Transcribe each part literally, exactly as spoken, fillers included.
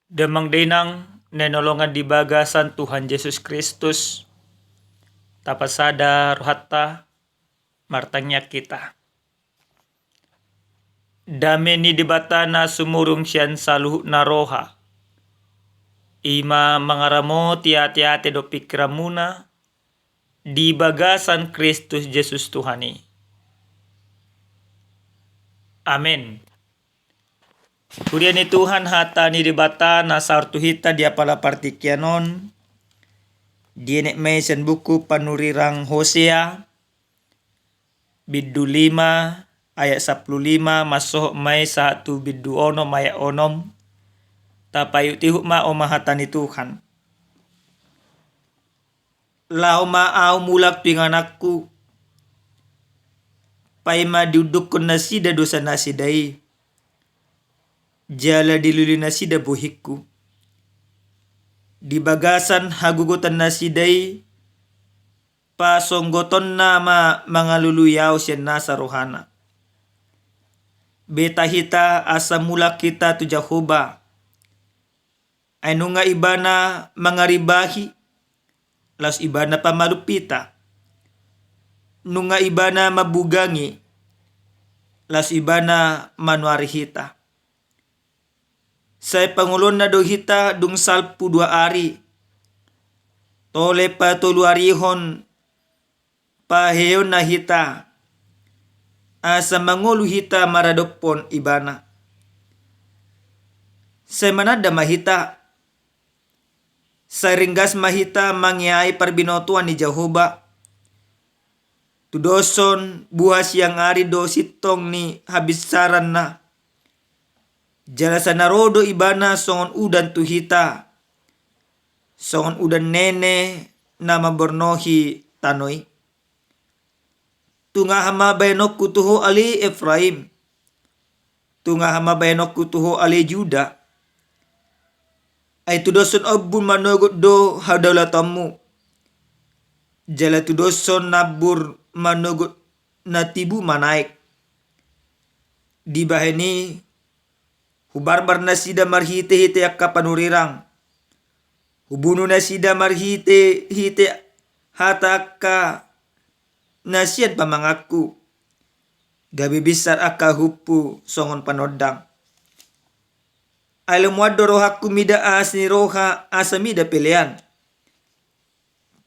Damang dainang na hinaholongan di bagasan Tuhan Jesus Kristus, tapasada rohanta, martangiang hita. Dame ni Debata na sumurung sian saluhutna roha, i ma mangaramoti ateate dohot pingkiranmuna di bagasan Kristus Jesus Tuhan i. Amen. Huria ni Tuhan, hata ni Debata na sahat tu hita di apala partingkian on, dienet ma i sian buku panurirang Hosea, bindu lima ayat sampulu lima, mansohot ma i sahat tu bindu onom ayat onom. Tapaihutihut ma, on ma hata ni Tuhan. Laho ma Ahu mulak tu ingananku, paima diundukkon nasida dosanasida i, jala dilului nasida bohingku. Di bagasan hagogotannasida i, pasohotonna ma mangalului Ahu sian nasa rohana. Beta hita asa mulak hita tu Jahowa. Ai nunga Ibana mangaribahi, laos Ibana pamalum hita. Nunga Ibana mambugangi, laos Ibana manuari hita. Sai pangoluonna do hita dung salpu dua ari, tole patoluarihon paheheonna hita, asa mangolu hita maradophon Ibana. Sai mananda ma hita, sai ringgas ma hita mangeahi parbinotoan ni Jahowa. Tudoshon buha siang ari do sintong ni habinsaranna. Jala sai na ro do Ibana songon udan tu hita, songon udan nene na mambornohi tano i. Tung aha ma bahenonku tu ho, ale Efraim? Tung aha ma bahenonku tu ho, ale Juda? Ai tudoshon ombun manogot do hadaulatonmu, jala tudoshon nambur manogot na tibu manaek. Dibahen i, hubarbar nasida marhitehite angka panurirang. Hubunu nasida marhitehite hata angka na sian pamanganku. Gabe binsar angka uhumhu songon panondang. Ai lomoan do rohangku mida aas ni roha asa mida pelean.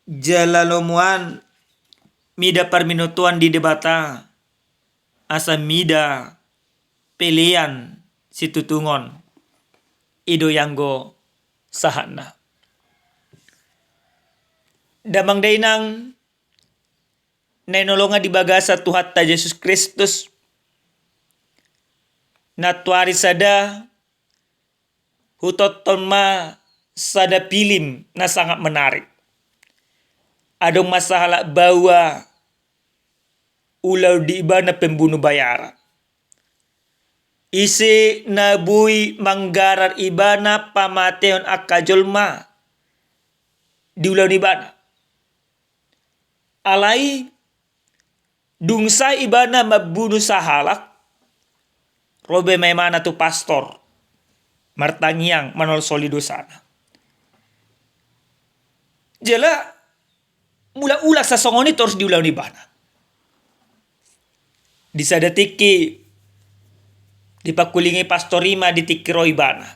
Jala lomoan mida parbinotoan di Debata asa mida pelean situtungon. I do i anggo sahatna. Damang dainang na hinaholongan di bagasan Tuhanta Jesus Kristus, nantoari sada hutonton ma sada pilim na sangat menarik. Adong ma sahalak baoa ulaon di ibana pembunuh bayaran. Ise na boi manggarar ibana pamatehon angka jolma di ulaon ibana. Alai dung sae ibana mambunu sahalak, ro be ma ibana tu pastor, martangiang, manolsoli dosana. Jala mulak-ulak sasongon i torus diulahon ibana. Di sada tingki dipangkulingi pastor i ma di tingki ro ibana.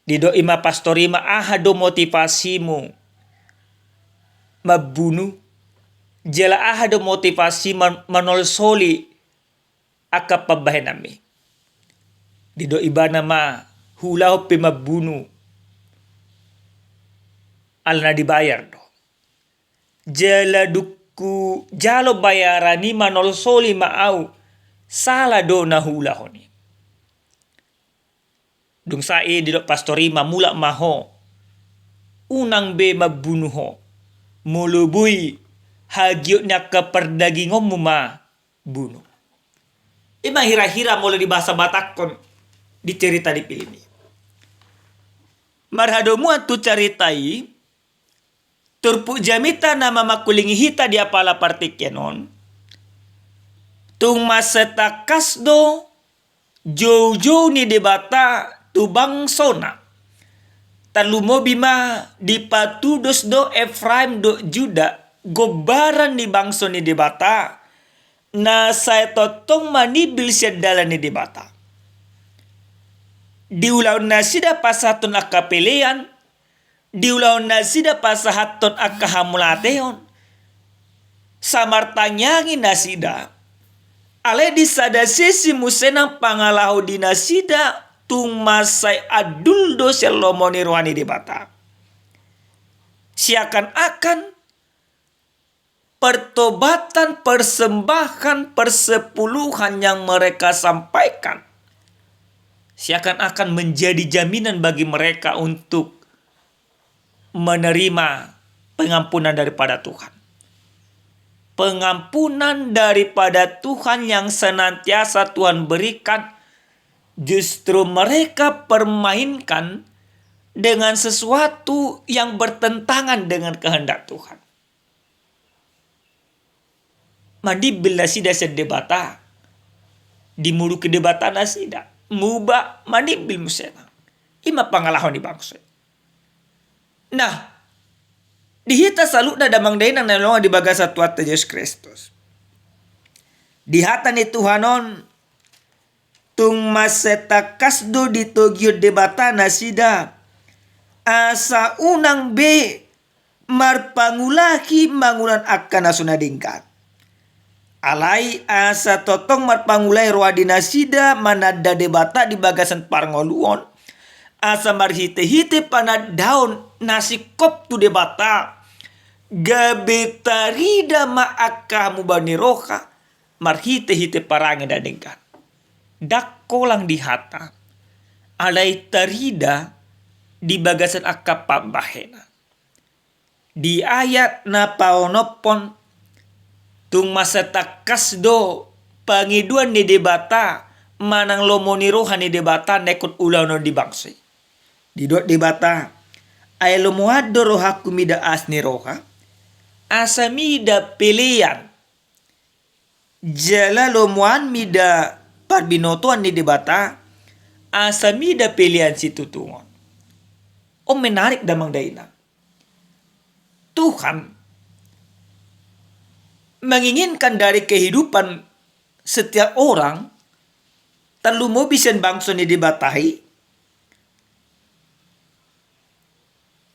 Didok i ma pastor i ma, aha do motivasimu mambunu? Jala aha do motivasi man-, manolsoli angka pambahenanmi? Didok ibana ma, huulahon pe mambunu ala na dibayar do. Jala dung hujalo bayaran i manolsoli ma au, sala do na huulahon i. Dung sae i didok pastor i ma, mulak ma ho, unang be mambunu ho, molo boi hagiot ni angka pardagingonmu ma bunu. I ma hira-hira molo di bahasa Batakhon di cerita di pilim i. Marhadomuan tu cerita i, turpuk jamita na mamangkulingi hita di apala partingkian on, tung mansai tangkas do joujou ni Debata tu bangsona. Tarlumobi ma dipatudos do Efraim dohot Juda, gombaran ni bangso ni Debata, na sai tongtong manimbil sian dalan ni Debata. Diulahon nasida pasahathon angka pelean, diulahon nasida pasahathon angka hamauliateon, sai martangiang nasida. Alai di sada sisi muse nang pangalaho di nasida tung mansai andul do sian lomo ni roha ni Debata. Seakan-akan pertobatan, persembahan, persepuluhan yang mereka sampaikan seakan-akan menjadi jaminan bagi mereka untuk menerima pengampunan daripada Tuhan. Pengampunan daripada Tuhan yang senantiasa Tuhan berikan, justru mereka permainkan dengan sesuatu yang bertentangan dengan kehendak Tuhan. Manimbil nasida sian Debata, dimuruk Debata nasida, muba manimbil muse nang. I ma pangalaho ni bangso i. Nah, di hita saluhutna damang dainang na hinaholongan di bagasan Tuhanta Jesus Kristus, di hata ni Tuhan on, tung mansai tangkas do ditogihon Debata nasida, asa unang be marpangulahi mangulahon angka na so na denggan. Alai asa tongtong marpangulahi roha di nasida mananda Debata di bagasan parngoluon, asa marhitehite panandaon na singkop tu Debata, gabe tarida ma angka hamubaon ni roha, marhitehite parange na denggan. Ndang holan di hata, alai tarida di bagasan angka pambahenan. Di ayat na paonomhon, tung mansai tangkas do pangidoan ni Debata manang lomo ni roha ni Debata na ingkon ulahonon di bangso i. Didok Debata, ai lomoan do rohangku mida asi ni roha, asa mida pelean. Jala lomoan mida parbinotoan ni Debata, asa mida pelean situtungon. On menarik damang dainang. Tuhan menginginkan dari kehidupan setiap orang, tarlumobi sian bangso ni Debata i,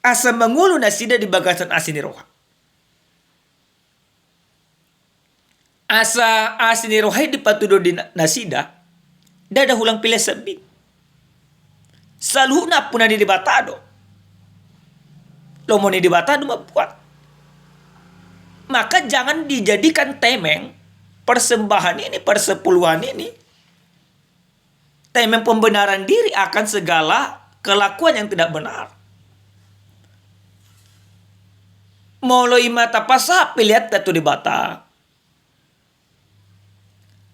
asa mangolu nasida di bagasan asi ni roha. Asa asi ni roha i dipatudu di na-, nasida, ndada hulang pelean sambing. Saluhutna ampunan ni Debata do. Lomo ni Debata do mambuat. Maka jangan dijadikan temeng persembahan ini, persepuluhan ini, temeng pembenaran diri akan segala kelakuan yang tidak benar. Molo i ma tapasahat peleanta tu Debata,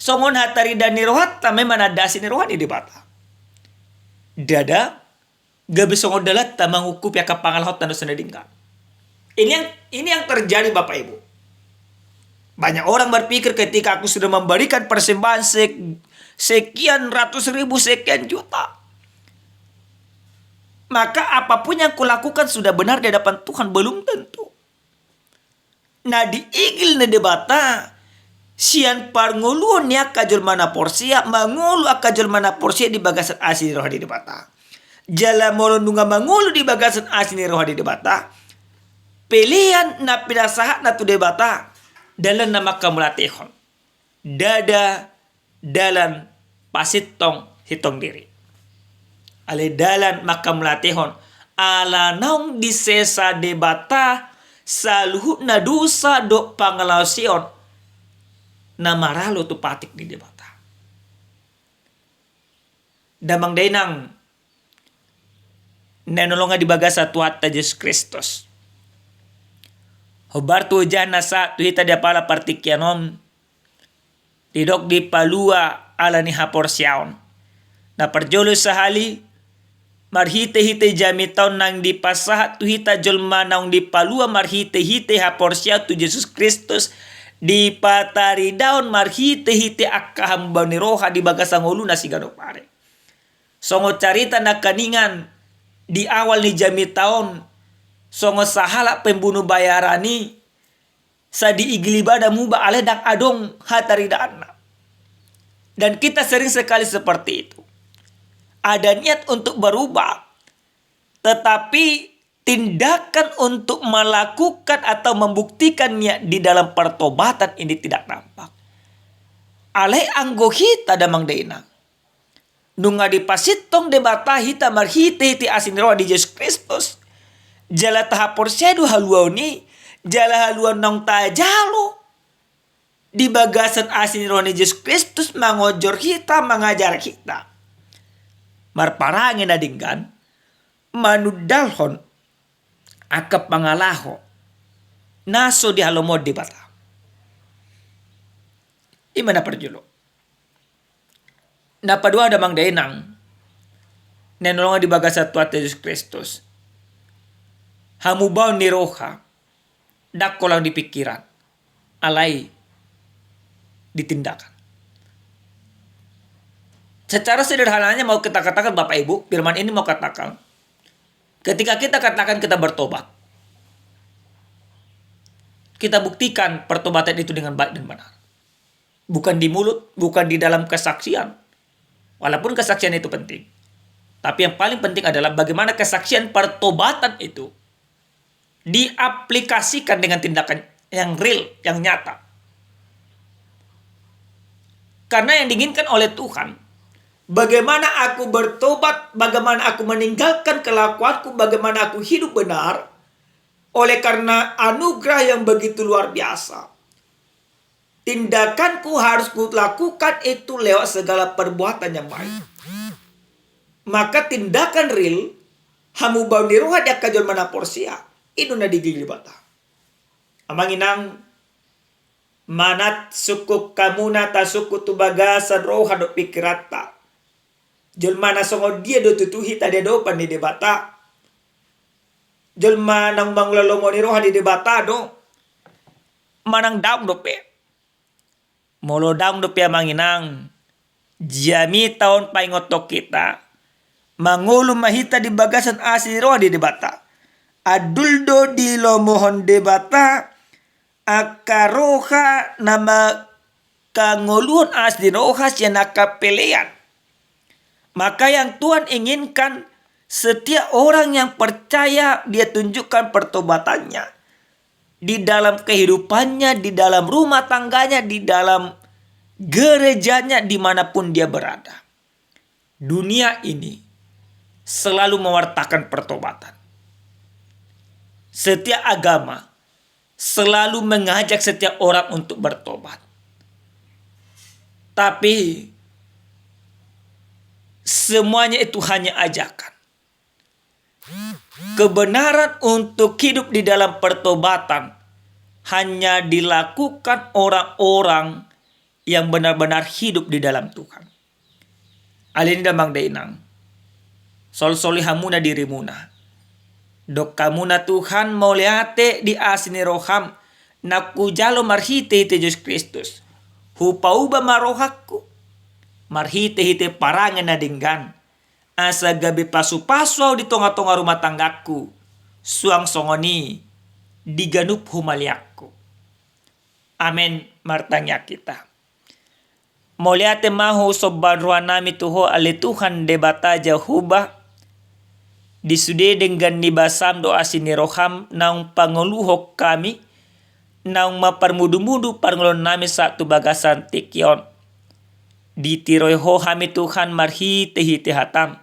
songon hataridaan ni rohanta ma i mananda asi ni roha ni Debata. Ndada gabe songon dalanta mangungkupi angka pangalahonta na so na denggan. Ini yang, ini yang terjadi, Bapak Ibu. Banyak orang berpikir, ketika aku sudah memberikan persembahan se-, sekian ratus ribu, sekian juta, maka apapun yang kulakukan sudah benar di hadapan Tuhan. Belum tentu. Na diigil ni Debata sian parngoluon ni angka jolma na porsea, mangolu angka jolma na porsea di bagasan asi ni roha ni Debata. Jala molo nunga mangolu di bagasan asi ni roha ni Debata, pelean na pinasahatna tu Debata, dalan na manghamauliatehon. Ndada dalan pasintong sintong diri. Alai dalan manghamauliatehon, ala naung disesa Debata saluhutna dosa dohot pangalaosion na maralo tu patik ni Debata. Damang dainang na hinaholongan di bagasan Tuhanta Jesus Kristus, hombar tu ojahan na sahat tu hita di apala partingkian on, didok dipalua ala ni haporseaon. Na parjolo sahali, marhitehite jamita on naung dipasahat tu hita jolma naung dipalua marhitehite haporseaon tu Jesus Kristus, dipatarida on marhitehite angka hamubaon ni roha di bagasan ngoluna siganup ari. Songon carita nangkaningan di awal ni jamita on, songon sahalak pembunu bayaran i, sai diigil ibana muba alai ndang adong hataridaanna. Dan kita sering sekali seperti itu. Ada niat untuk berubah, tetapi tindakan untuk melakukan atau membuktikan niat di dalam pertobatan ini tidak nampak. Alai anggo hita damang dainang, nunga dipasintong Debata hita marhite-hite asi ni roha ni Jesus Kristus. Jala tahaporseai do haluaon i, jala haluaon naung tajalo di bagasan asi ni roha ni Jesus Kristus mangonjor hita, mangajar hita. Marparange na denggan, manundalhon angka pangalaho na so dihalomohon Debata. I ma na parjolo. Na padua damang dainang, na hinaholongan di bagasan Tuhanta Jesus Kristus. Hamubaon ni roha, ndang holan di pikiran, alai di tindakan. Secara sederhananya mau kita katakan Bapak Ibu, firman ini mau katakan, ketika kita katakan kita bertobat, kita buktikan pertobatan itu dengan baik dan benar. Bukan di mulut, bukan di dalam kesaksian. Walaupun kesaksian itu penting. Tapi yang paling penting adalah bagaimana kesaksian pertobatan itu diaplikasikan dengan tindakan yang real, yang nyata. Karena yang diinginkan oleh Tuhan, bagaimana aku bertobat, bagaimana aku meninggalkan kelakuanku, bagaimana aku hidup benar, oleh karena anugerah yang begitu luar biasa. Tindakanku harus kulakukan itu lewat segala perbuatan yang baik. Maka tindakan real, hamubaon ni roha di angka jolma na porsea, i do na digilir Debata. Amang inang, manat sungkun hamuna tasungkun tu bagasan roha dohot pikiranta. Jolma na songon dia do tutu hita di adopan ni Debata? Jolma naung mangula lomo ni roha di Debata do? Manang daong dope? Molo daong dope amang inang, jamita on paingothon hita, mangolu ma hita di bagasan asi ni roha di Debata. Andul do dilomohon Debata angka roha na mangkangoluhon asi ni roha sian angka pelean. Maka yang Tuhan inginkan, setiap orang yang percaya, dia tunjukkan pertobatannya di dalam kehidupannya, di dalam rumah tangganya, di dalam gerejanya, dimanapun dia berada. Dunia ini selalu mewartakan pertobatan. Setiap agama selalu mengajak setiap orang untuk bertobat. Tapi semuanya itu hanya ajakan. Kebenaran untuk hidup di dalam pertobatan hanya dilakukan orang-orang yang benar-benar hidup di dalam Tuhan. Alani i damang dainang, solsoli hamuna dirimuna. Dok hamuna Tuhan, mauliate di asi ni roham na hujalo marhite-hite Jesus Kristus. Hupauba ma rohangku marhite-hite parange na denggan, asa gabe pasu-pasu ahu di tonga-tonga rumah tanggaku, suang songon i di ganup humaliangku. Amen. Martangiang hita. Mauliate ma husomba rohanami tu Ho ale Tuhan Debata Jahowa, di sude denggan ni basam dohot asi ni roham naung pangoluhon hami, naung mamparmudu-mudu parngoluonnami sahat tu bagasan tingki on. Ditiroi Ho hami Tuhan marhite-hite hatam,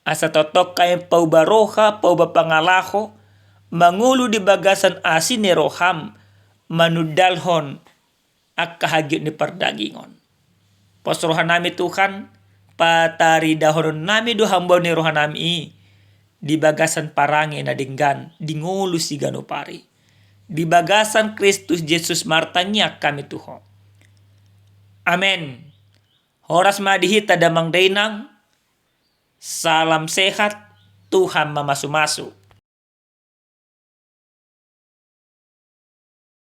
asa tongtong hami pauba roha, pauba pangalaho, mangolu di bagasan asi ni roham, manundalhon angka hagiot ni pardagingon. Pos rohanami Tuhan, pataridahononnami do hamubaon ni rohanami i di bagasan parange na denggan di ngolu siganup ari. Di bagasan Kristus Jesus martangiang hami tu Ho. Amen. Horas ma di hita damang dainang. Salam sehat, Tuhan mamasu-masu.